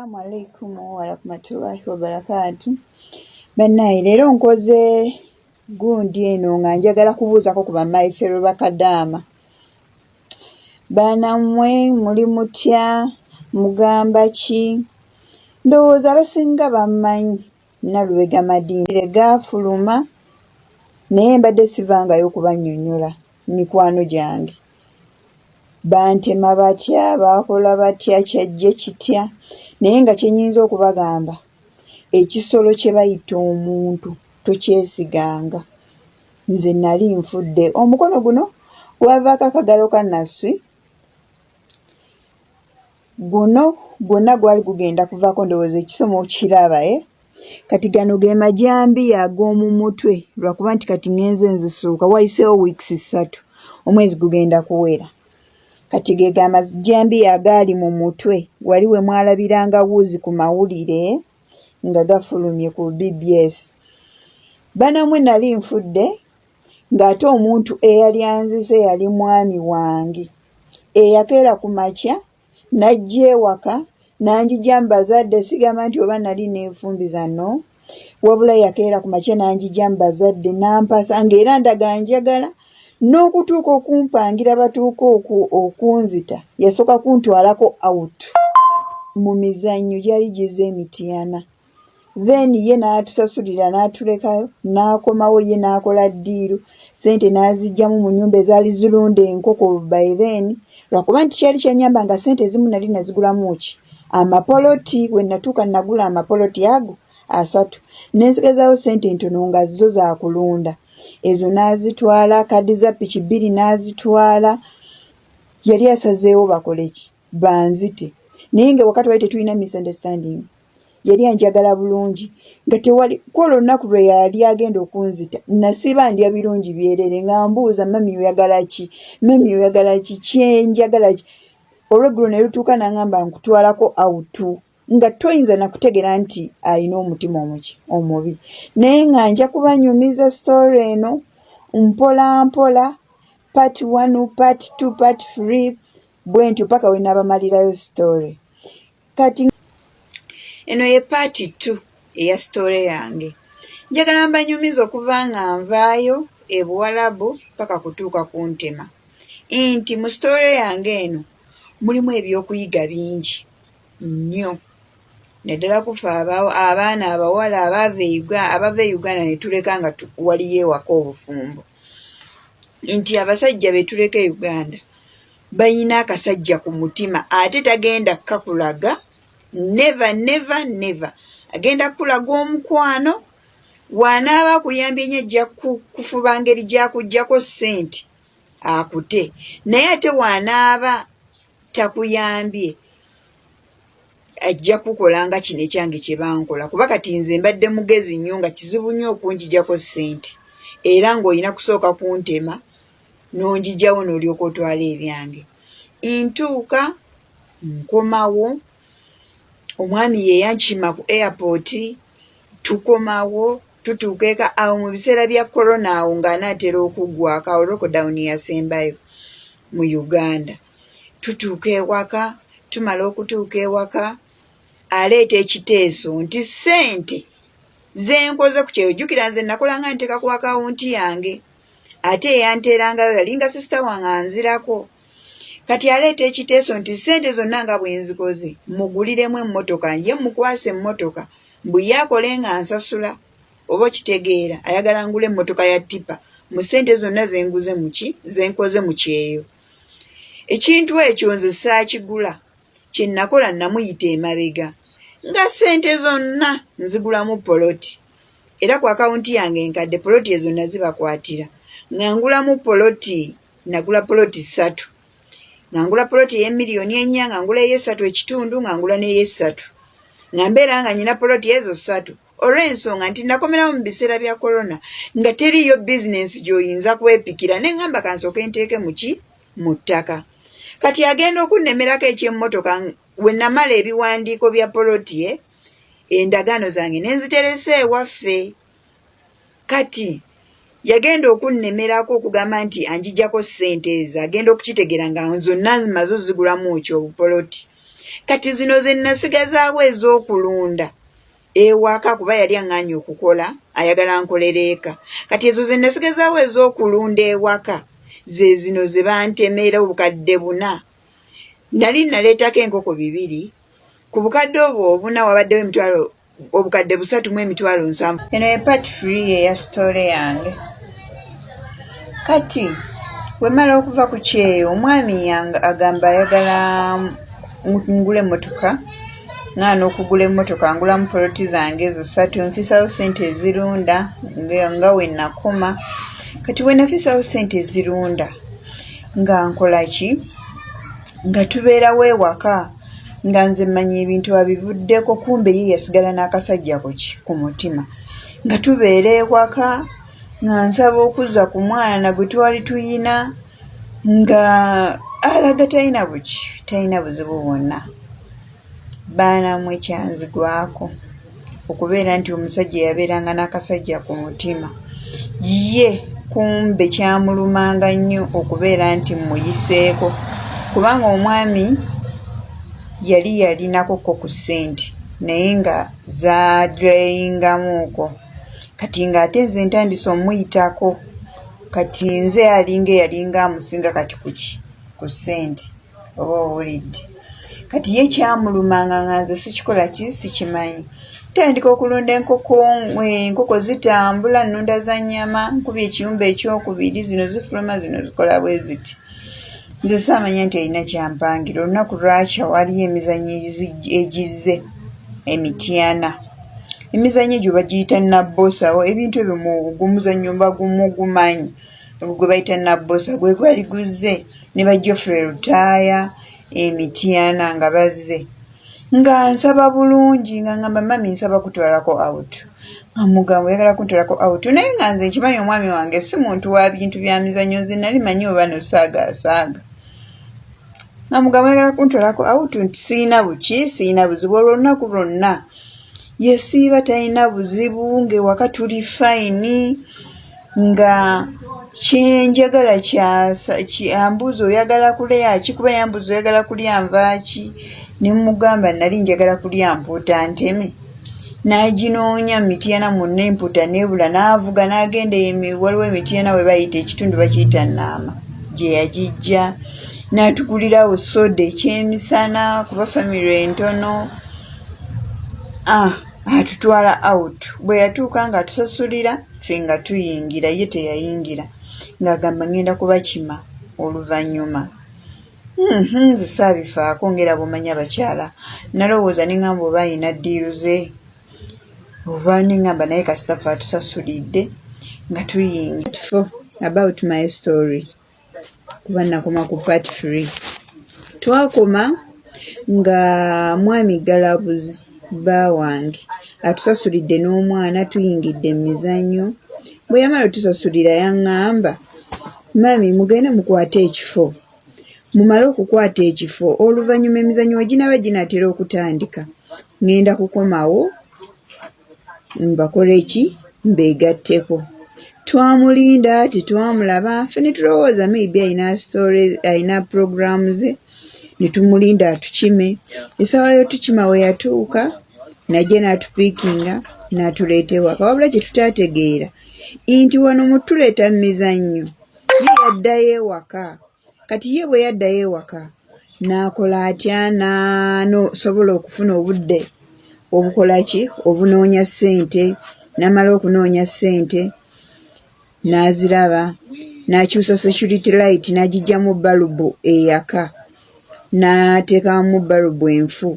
Assalamu alaikum warahmatullahi wabarakaatu. Bannaaye, leero nkoze gundi eno nga njagala kubuuzako ku bamaifero bakadaama. Baana mmwe, muli mutya? Mugamba ki? Ndowooza abasinga bammanyi Nalubega Madina gaafuluma, naye mbadde sivangayo kubannyonnyola mikwano gyange. Bantema batya, baakola batya, kyajje kitya, naye nga kye nnyinza okubagamba, ekisolo kye bayita omuntu tokyesiganga. Nze nali nfudde. Omukono guno gwavaako akagalo ka Nasswi, guno gwonna gwali gugenda kuvaako, ndowooza ekisomo okiraba, eh? Kati gano ge majambiya ag'omu mutwe, lwakuba nti kati ŋŋenze nzisuuka, wayiseewo wiikisi 3, omwezi gugenda kuwera. Kati ge ga majambiya agaali mu mutwe wali we mwalabiranga wuuzi ku mawulire nga gafulumye ku BBS. Banamwe, nali nfudde, ng'ate omuntu eyali anzise yali mwami wange eyakeera ku makya n'ajja ewaka n'anjija mu bazadde. Sigamba nti oba nali neefumbiza, no, wabula yakeera ku makya n'anjija mu bazadde n'ampasa, ng'era ndaga njagala n'okutuuka okumpangira batuuke okunzita. Yasooka kuntwalako out mu mizannyo gyali gizza emityana, then ye n'atusasulira n'atulekayo, n'akomawo ye n'akola deal, ssente n'aziggyamu mu nnyumba ezaali zirunda enkoko by then, lwakuba nti kyali kyannyamba nga ssente ezimu nali nazigulamu ki amapoloti. We natuuka nagula amapoloti ago 3, ne nsigazaawo ssente ntono nga zo za kulunda. Ezo n'azitwala, kadi za piki 2 n'azitwala. Yali asazeewo bakole ki? Banzite. Naye nga ewaka twali tetulina misunderstanding, yali anjagala bulungi, nga tewali. Kwolwo olunaku lwe yali agenda okunzita, nasiiba ndya birungi byerere, nga mbuuza, "Mami, oyagala ki? Mami, oyagala ki?" Kyenjagala ki? Olweggulo ne lutuuka n'aŋŋamba, "Nkutwalako out," nga toyinza nakutegeera nti alina omutima omuki omubi. Naye nga nja kubanyumiza story eno mpola mpola, part one, part two, part three, bwe ntyo paka we naabamalirayo story. Kati eno ye part two eya story yange. Njagala mbanyumiza okuva nga nvaayo e Buwalabu paka kutuuka ku ntema, nti mu story yange eno mulimu ebyokuyiga bingi nnyo, naddala kufa abaana abawala abava e Uganda ne tuleka nga waliyo ewaka obufumbo, nti abasajja be tuleka e Uganda bayina akasajja ku mutima, ate tagenda kakulaga. Never, never, never. Agenda kukulaga omukwano, w'anaaba akuyambye nnyo ajja kufuba ngeri gy'akuggyako ssente akute, naye ate w'anaaba takuyambye ajja kukola nga kino ekyange kye bankola. Kuba kati nze mbadde mugezi nnyo, nga kizibu nnyo okunjijako ssente, era ng'olina kusooka kuntema n'onjijjawo n'olyoka otwala ebyange. Ntuuka nkomawo, omwami ye yankima ku airport, tukomawo, tutuuka eka awo mu biseera bya corona, awo ng'anaatera okuggwako, awo lockdown yasembayo mu Uganda. Tutuuka ewaka, tumala okutuuka ewaka, aleeta ekiteeso nti ssente ze nkoze ku kyeyo. Jjukira nze nakolanga nteeka ku akawunti yange, ate eyanteerangayo yalinga sister wange anzirako. Kati aleeta ekiteeso nti ssente zonna nga bwe nzikoze muguliremu emmotoka, ye mukwasa emmotoka, mbu ye akole nga nsasula. Oba okitegeera, ayagala ngula emmotoka ya tipper mu ssente zonna ze nguze muki ze nkoze mu kyeyo. Ekintu ekyo nze saakigula. Kye nakola, namuyita emabega nga ssente zonna nzigulamu poloti, era ku akawunti yange enkadde poloti ezo nazibakwatira nga ngulamu poloti. Nagula poloti 3, nga ngula poloti ey'emiliyoni 4, nga ngula ey'esatu ekitundu, nga ngula n'ey'essatu, nga mbeera nga nyina poloti ezo 3, olw'ensonga nti nakomerawo mu biseera bya corona nga teriiyo bizinensi gy'oyinza kwepikira, ne ŋŋamba kansooke nteeke muki mu ttaka. Kati agenda okunnemerako eky'emmotoka, we namala ebiwandiiko bya poloti, endagaano zange ne nziteresa ewaffe. Kati yagenda okunnemerako okugamba nti anjijjako ssente ezo, agenda okukitegeera nga zonna maze ozigulamu ki obupoloti. Kati zino ze nasigazaawo ez'okulunda ewaka kuba yali aŋŋaanye okukola ayagala nkolere eka. Kati ezo ze nasigazaawo ez'okulunda ewaka ze zino ze bantemera obukadde buna. Nali naleetako enkoko bibiri, ku bukadde obwo obuna wabaddewo emitwalo obukadde 3 700. Eno ye part three eya sitole yange. Kati bwe mmala okuva ku kyeyo omwami agamba ayagala ngule emmotoka ŋŋaana okugula emmotoka ngulamu poloti zange ezo ssatu nfisaawo ssente ezirunda nga we nakoma. Kati bwe nafisaawo ssente ezirunda nga nkola ki? Nga tubeerawo ewaka nga nze mmanyi ebintu abivuddeko kumbe ye yasigala n'akasajja ku ki? Ku mutima. Nga tubeera ewaka nga nsaba okuzza ku mwana gwe twali tuyina nga alaga talina buki talina buzibu bwonna. Baana mmwe kyanzigwako okubeera nti omusajja yabeeranga n'akasajja ku mutima ye kumbe kyamulumanga nnyo okubeera nti mmuyiseeko kubanga omwami yali yalinako ko ku ssente naye nga zaadreyingamuuko kati ng'ate nze ntandise omuyitako kati nze alinga eyalinga amusinga kati kuki ku ssente oba owulidde kati ye kyamulumanga nga nze sikikola ki sikimanyi ntandika okulunda enkoko enkoko zitambula nnunda za nnyama nkubye ekiyumba ekyokubiri zino zifuluma zino zikola bwe ziti nze saamanya nti alina kyampangira olunaku lwakya waliyo emizannyo egizze emityana emizannyo egyo bagiyita nabbosawo ebintu ebyo gumuzannyo mba gumugumanyi ogwo gwe bayita nabbosa gwe gwali guzze ne ba Geoffrey Lutaaya emityana nga bazze nga nsaba bulungi nga ngamba mami nsaba kutwalako out nga mugamba oyagala kuntwalako out naye nga nze nkimanyi omwami wange si muntu wa bintu bya mizannyo nze nali manyi oba no saaga asaaga nga mugamba oyagala kuntwalako out nti siyina buki siyina buzibu olwo olunaku lwonna yesiiba talina buzibu ng'ewaka tuli fayini nga kyenjagala ambuuza oyagala kulya ki kuba yambuuza oyagala kulya nva ki ne mmugamba nali njagala kulya mpuuta nteme n'aginoonya mu Mityana mwonna empuuta n'ebula n'avuga n'agenda waliwo e Mityana we bayita ekitundu bakiyita Naama gye yagiggya n'atugulirawo soda ekyemisana kuba famire entono ah atutwala out bwe yatuuka ng'atusasulira ffe nga tuyingira ye teyayingira ng'agamba ŋŋenda kubakima oluvannyuma. Mhm, nze saabifaako ng'era bw'omanyi abakyala nalowooza ne ŋŋamba oba alina ddiiru ze oba ne ŋŋamba naye kasita ffe atusasulidde nga tuyingira. About my story kuba nakoma ku part three. Twakoma nga mwami Galabuzi bba wange atusasulidde n'omwana tuyingidde mu mizannyo. Bwe yamala otusasulira yaŋŋamba, mummy mugende mukwate ekifo, mumale okukwata ekifo oluvannyuma emizannyo we ginaaba ginaatera okutandika ŋŋenda kukomawo mbakole ki mbeegatteko. Twamulinda tetwamulaba ffe ne tulowooza maybe alina story alina pulogulaamu ze ne tumulinda atukime. Essaawa y'otukima we yatuuka n'ajja n'atupiikinga n'atuleeta ewaka wabula kye tutaategeera nti wano mu ttuleeta mu mizannyo ye yaddayo ewaka. Kati ye bwe yaddayo ewaka n'akola atya n'asobola okufuna obudde obukola ki obunoonya ssente n'amala okunoonya ssente n'aziraba n'akyusa security light n'agiggyamu balubu eyaka n'ateekamu balubu enfu.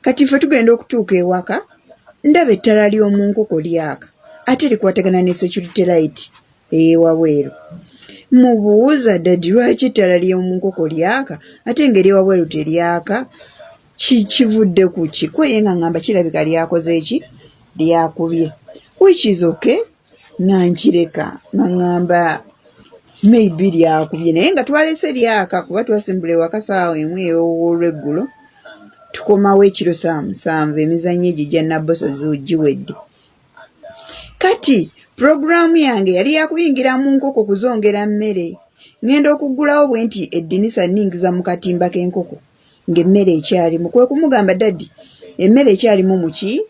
Kati ffe tugenda okutuuka ewaka ndaba ettaala ly'omu nkoko lyaka ate likwatagana ne security light ey'ewabweru. Mmubuuza daddy lwaki ettaala ly'omu nkoko lyaka ate ng'ery'ewabweru teryaka? Ki kivudde ku ki? Ko ye ng'aŋŋamba kirabika lyakoze ki? Lyakubye. Which is okay nga nkireka nga ŋŋamba maybe lyakubye naye nga twalese lyaka kuba twasimbula ewaka ssaawa emu ey'olweggulo tukomawo ekiro ssaawa 7 emizannyo egyo egya Nabbosa giwedde. Kati pulogulaamu yange yali ya kuyingira mu nkoko kuzongera mmere. Ŋŋenda okuggulawo bwe nti eddinisa nningiza mu katimba k'enkoko. Ng'emmere ekyalimu, kwe kumugamba daddy emmere ekyalimu muki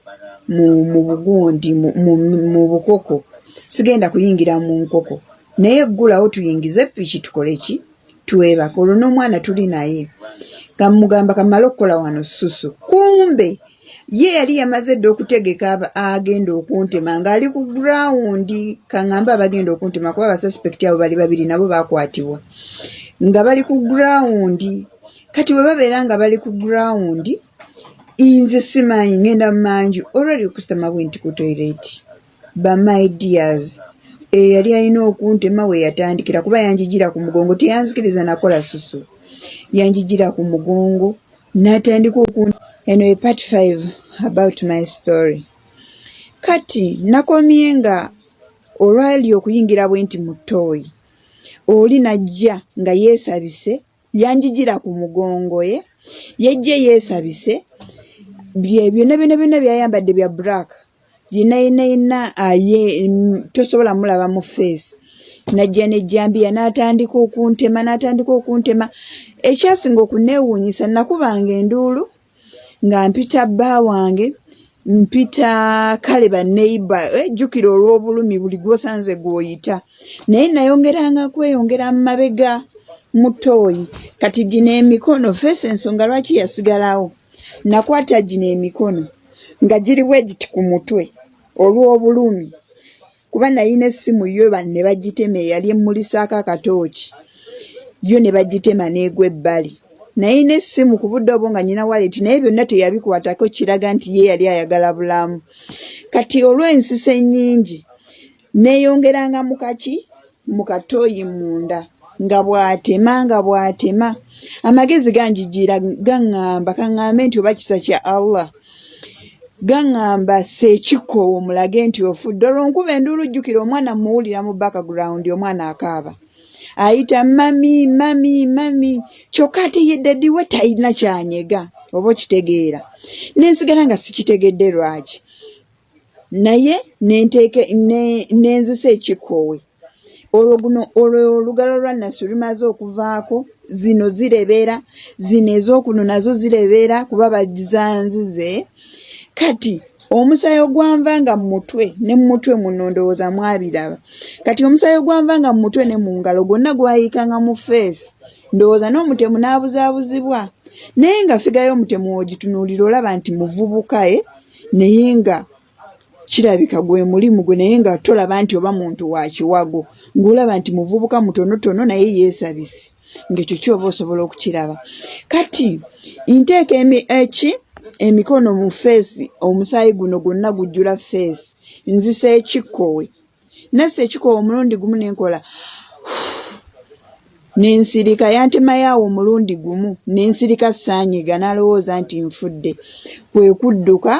mu bugundi mu bukoko, sigenda kuyingira mu nkoko, naye ggulawo tuyingize ppiki tukole ki, twebake, olwo n'omwana tuli naye. Kamugamba kamale okukola wano susu, kumbe ye yali yamaze dda okutegeka agenda okuntema ng'ali ku gurawundi. Kaŋŋambe abagenda okuntema, kuba abasuspekiti abo bali babiri, nabo bakwatibwa nga bali ku gurawundi. Kati bwe babeera nga bali ku gurawundi, nze simanyi, ngenda manju olwali okusitama bwe nti ku toyireti. Ba my dears, eyali alina okuntema we yatandikira, kuba yanjijira ku mugongo, teyanzikiriza nakola susu, yanjijira ku mugongo n'atandika oku. Eno ye part 5 about my story. Kati nakomye nga olwali okuyingira bwe nti mu ttooyi, oli najja nga yeesabise, yanjijira ku mugongo, ye yejje yeesabise, byonna byonna byonna byayambadde bya black, yenna yenna yenna, aye tosobola mulaba mu face. Najja n'ejjambiya n'atandika okuntema, n'atandika okuntema. Ekyasinga okuneewuunyisa, nakubanga enduulu nga mpita bba wange, mpita kale baneiba, jjukira olw'obulumi buli gw'osanze gw'oyita, naye nayongeranga kweyongera mu mabega mu ttooyi. Kati gino emikono feesi, ensonga lwaki yasigalawo, nakwata gino emikono nga giri bwe giti ku mutwe olw'obulumi, kuba nalina essimu yo ne bagitema, eyali emmulisaako akatooki, yo ne bagitema n'egwa ebbali. Nalina essimu ku budde obwo nga nnyina wallet, naye byonna teyabikwatako, kiraga nti ye yali ayagala bulamu. Kati olw'ensisa ennyingi neeyongeranga mu kaki mu katooyi munda, nga bw'atema nga bw'atema. Amagezi ganjijira gaŋŋamba, kaŋŋambe nti oba kisa kya Allah, gaŋŋamba seekikoowa omulage nti ofudde. Olwo nkuba enduulu, jjukira omwana mmuwulira mu background, omwana akaaba ayita mummy, mummy, mummy, kyokka ate ye daddy we talina kyanyega, oba okitegeera. Nensigala nga sikitegedde lwaki, naye nenteeke nenzisa ekikoowe. Olwo guno olwo olugalo lwa Nasu lumaze okuvaako, zino zirebera, zino ez'okuno nazo zirebera kuba bazanzize. Kati omusaayi ogwanvanga mu mutwe ne mu mutwe muno, ndowooza mwabiraba. Kati omusaayi ogwanvanga mu mutwe ne mu ngalo gwonna gwayiikanga mu face, ndowooza n'omutemu n'abuzaabuzibwa. Naye nga figure y'omutemu w'ogitunuulira olaba nti muvubuka, e naye nga kirabika gwe mulimu gwe, naye nga tolaba nti oba muntu wa kiwago, ng'olaba nti muvubuka mutonotono naye yeesabise, ng'ekyo kyoba osobola okukiraba. Kati nteeka eki emikono mu face, omusaayi guno gwonna gujjula face, nzisa ekikkowe, nassa ekikowe omulundi gumu nenkola nensirika, yantemayo awo omulundi gumu nensirika, saanyiga, n'alowooza nti nfudde. Kwe kudduka,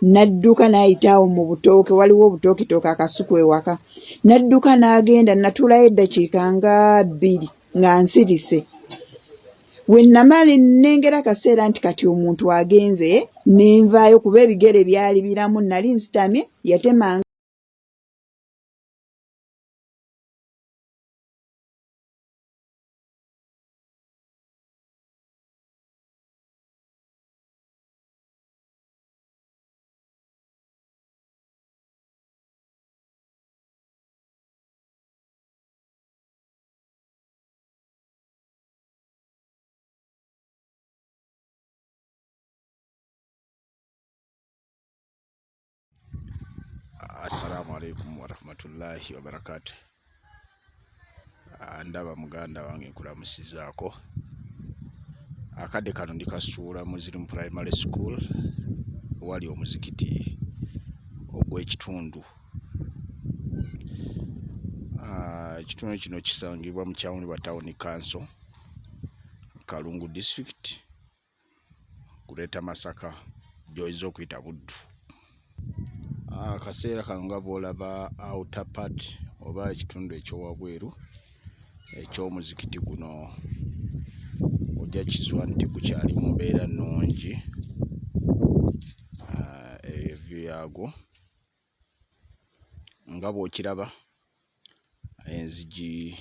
n'adduka n'ayita awo mu butooke, waliwo obutooketooke akasuku ewaka, n'adduka n'agenda. Natuulayo eddakiika nga 2 nga nsirise. We namala nnengera akaseera nti kati omuntu agenze, nenvaayo, kuba ebigere byali biramu, nali nsitamye, yatemanga. Assalamu alaikum warahmatullahi wabarakatu. Ndaba muganda wange, nkulamusizaako. Akadde kano ndikasuula Muslim Primary School, wali omuzikiti ogw'ekitundu. Ekitundu kino kisangibwa mu Kyawuliba Town Council, Kalungu District, Greater Masaka, gy'oyinza okuyita Buddu. Akaseera kano nga bw'olaba outer part oba ekitundu eky'owabweru eky'omuzikiti guno, ojja kizuula nti gukyali mu mbeera nnungi, eyo view yaagwo nga bw'okiraba. Enzigi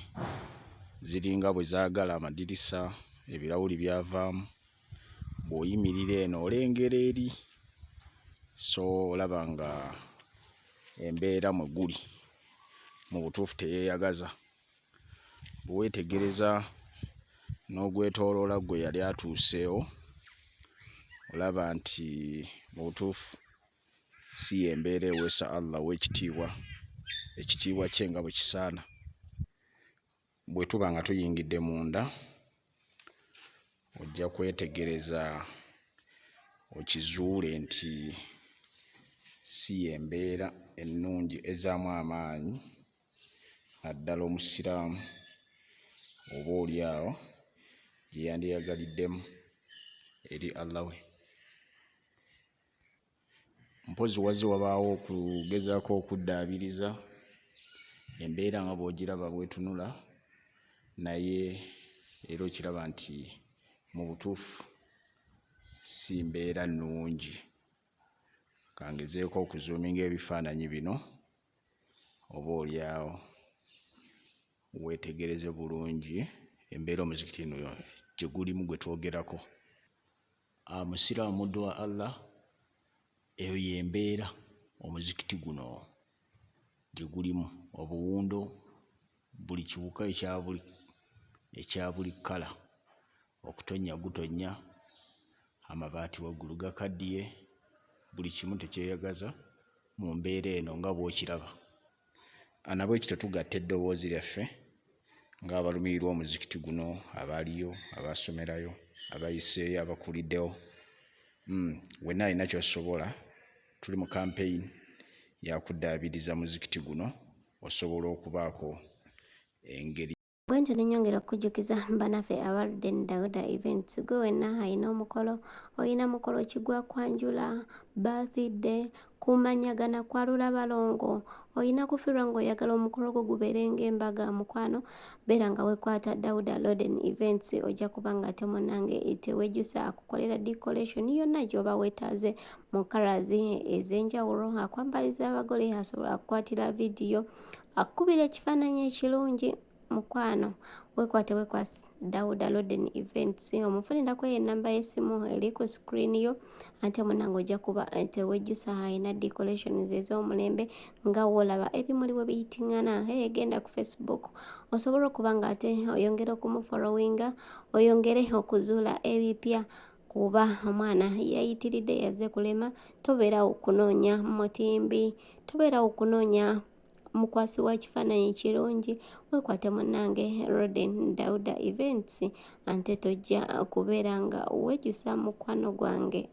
ziringa bwe zaagala, amadirisa ebirawuli byavaamu. Bw'oyimirira eno olengera eri, so olaba nga embeera mwe guli mu butuufu teyeeyagaza. Bwe weetegereza n'ogwetooloola ggwe eyali atuuseewo, olaba nti mu butuufu si y'embeera eweesa Allah ow'ekitiibwa ekitiibwa kye nga bwe kisaana. Bwe tuba nga tuyingidde munda ojja kwetegereza okizuule nti si y'embeera ennungi ezzaamu amaanyi naddala Omusiraamu oba oli awo gye yandyeyagaliddemu eri Allah we. Mpozzi wazze wabaawo okugezaako okuddaabiriza embeera nga bw'ogiraba bw'etunula naye era okiraba nti mu butuufu si mbeera nnungi. Ka ngezeeko okuzuuminga ebifaananyi bino oba oli awo weetegereze bulungi embeera omuzikiti guno gye gulimu gwe twogerako. Musiraamu muddu wa Allah, eyo y'embeera omuzikiti guno gye gulimu. Obuwundo, buli kiwuka ekya buli kkala, okutonnya gutonnya, amabaati waggulu gakaddiye, buli kimu tekyeyagaza mu mbeera eno nga bw'okiraba. Nabwekityo tugatta eddoboozi lyaffe ng'abalumirirwa omuzikiti guno, abaaliyo, abaasomerayo, abayiseeyo, abakuliddewo. Wenna alina ky'osobola, tuli mu campaign ya kuddaabiriza muzikiti guno, osobola okubaako engeri. Bwentyo ne nnyongera okukujjukiza bannaffe aba Ruden Dauda Events, gwe wenna alina omukolo, olina mukolo ki gwa kwanjula, birthday, kumanyagana, kwalula balongo, olina kufiirwa ng'oyagala omukolo gwo gubeere ng'embaga mukwano, beera nga weekwata Dauda Roden Events ojja kuba ng'ate munnange tewejjusa akukolera decoration yonna gy'oba weetaaze mu colours ez'enjawulo, akwambaliza abagole, asobola akukwatira vidiyo, akukubira ekifaananyi ekirungi. Mukwano wekwate wekwasi Dauda Loden Events omufunira kweyo ennamba y'essimu eri ku screen yo ate munange ojja kuba tewejjusa alina decorations ez'omulembe nga woolaba ebimuli bwe biyitingana. Hey, genda ku Facebook osobola okuba nga ate oyongera okumufollowinga oyongere okuzuula ebipya kuba omwana yayitiridde yazze kulema. Tobeerawo kunoonya mutimbi, tobeerawo kunoonya mukwasi wa kifaananyi kirungi, weekwate munnange Roden Dauda Events ante tojja kubeera nga wejjusa mukwano gwange.